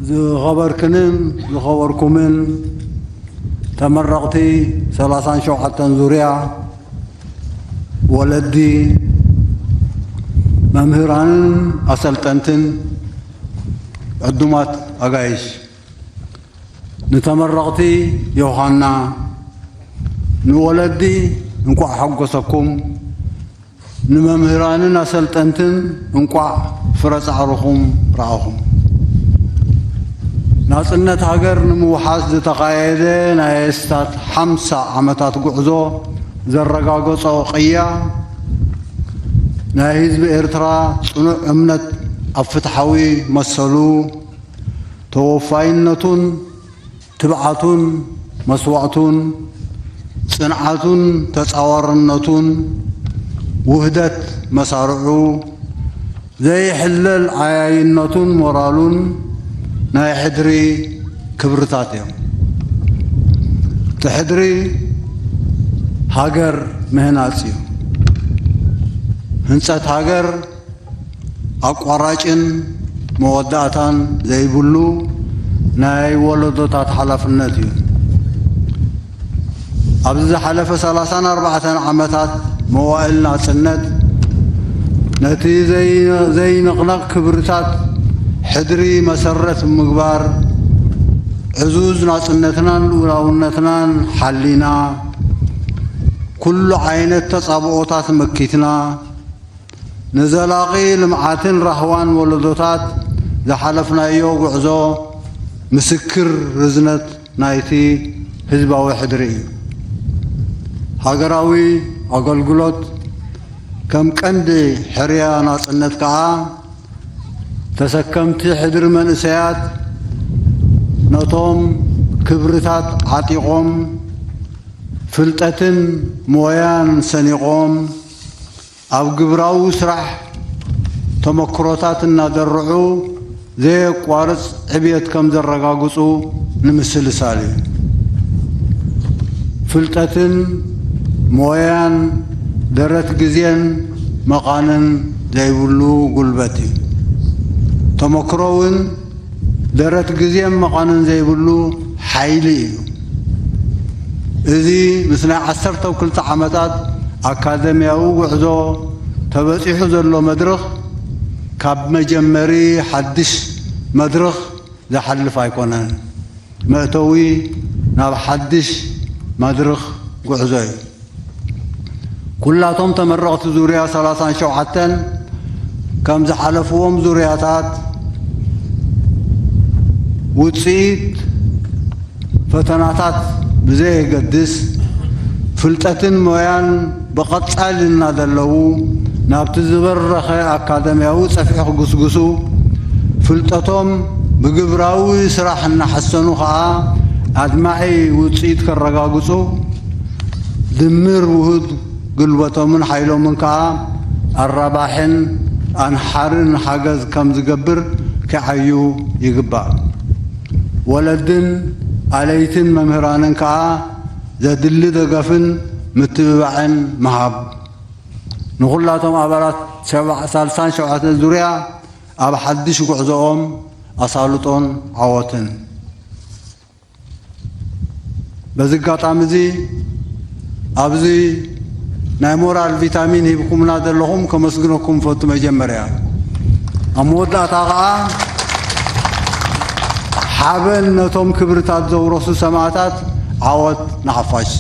ዝኸበርክንን ዝኸበርኩምን ተመረቕቲ ሰላሳን ሸውዓተን ዙርያ ወለዲ፣ መምህራንን ኣሰልጠንትን፣ ዕዱማት ኣጋይሽ፣ ንተመረቕቲ ዮሃና፣ ንወለዲ እንቋዕ ሓጎሰኩም፣ ንመምህራንን ኣሰልጠንትን እንቋዕ ፍረ ጻዕርኹም ረኣኹም። ናጽነት ሃገር ንምውሓስ ዝተኻየደ ናይ ኣስታት ሓምሳ ዓመታት ጉዕዞ ዘረጋገጾ ቅያ፣ ናይ ህዝቢ ኤርትራ ጽኑዕ እምነት ኣብ ፍትሓዊ መሰሉ፣ ተወፋይነቱን ትብዓቱን መስዋእቱን፣ ጽንዓቱን ተጻዋርነቱን፣ ውህደት መሳርዑ፣ ዘይሕለል ዓያይነቱን ሞራሉን ናይ ሕድሪ ክብርታት እዮም። እቲ ሕድሪ ሃገር ምህናጽ እዩ። ህንጸት ሃገር ኣቋራጭን መወዳእታን ዘይብሉ ናይ ወለዶታት ሓላፍነት እዩ። ኣብዚ ዝሓለፈ ሰላሳን ኣርባዕተን ዓመታት መዋእል ናጽነት፣ ነቲ ዘይ-፣ ዘይንቕነቕ ክብርታት ሕድሪ መሰረት ብምግባር፣ ዕዙዝ ናጽነትናን ልኡላውነትናን ሓሊና፣ ኩሉ ዓይነት ተጻብኦታት መኪትና፣ ንዘላቒ ልምዓትን ራህዋን ወለዶታት ዝሓለፍናዮ ጉዕዞ ምስክር ርዝነት ናይቲ ህዝባዊ ሕድሪ እዩ። ሃገራዊ ኣገልግሎት ከም ቀንዲ ሕርያ ናጽነት ከኣ፣ ተሰከምቲ ሕድሪ መንእሰያት ነቶም ክብርታት ዓጢቖም፣ ፍልጠትን ሞያን ሰኒቖም፣ ኣብ ግብራዊ ስራሕ ተመክሮታት እናደርዑ ዘየቋርጽ ዕብየት ከም ዘረጋግጹ ንምስልሳል እዩ። ፍልጠትን ሞያን ደረት ግዜን መቓንን ዘይብሉ ጉልበት እዩ። ተመክሮ እውን ደረት ግዜን መቓንን ዘይብሉ ሓይሊ እዩ። እዚ ምስ ናይ ዓሰርተ ክልተ ዓመታት ኣካደምያዊ ጉዕዞ ተበጺሑ ዘሎ መድረኽ፣ ካብ መጀመሪ ሓድሽ መድረኽ ዝሓልፍ ኣይኮነን። መእተዊ ናብ ሓድሽ መድረኽ ጉዕዞ እዩ። ኩላቶም ተመረቕቲ ዙርያ ሰላሳን ሸውዓተን ከም ዝሓለፍዎም ዙርያታት ውጽኢት ፈተናታት ብዘየገድስ፣ ፍልጠትን ሞያን ብቐጻሊ እናደለዉ፣ ናብቲ ዝበረኸ ኣካደምያዊ ጸፍሒ ክጉስጉሱ፣ ፍልጠቶም ብግብራዊ ስራሕ እናሐሰኑ ኸኣ ኣድማዒ ውጽኢት ከረጋግጹ፣ ድምር ውሁድ ጉልበቶምን ሓይሎምን ከኣ ኣራባሕን ኣንሓርን ሓገዝ ከም ዝገብር ክዓዩ ይግባእ። ወለድን ኣለይትን መምህራንን ከኣ ዘድሊ ደገፍን ምትብባዕን ምሃብ። ንኹላቶም ኣባላት ሸባ-፣ ሳልሳን ሸውዓተን ዙርያ ኣብ ሓድሽ ጉዕዞኦም ኣሳልጦን ዓወትን። በዚ ኣጋጣሚ እዚ ኣብዚ ናይ ሞራል ቪታሚን ሂብኩምና ዘለኹም ከመስግነኩም ፈቱ። መጀመርያ ኣብ መወዳእታ ኸዓ ሓበን ነቶም ክብርታት ዘውረሱ ሰማእታት፣ ዓወት ንሓፋሽ።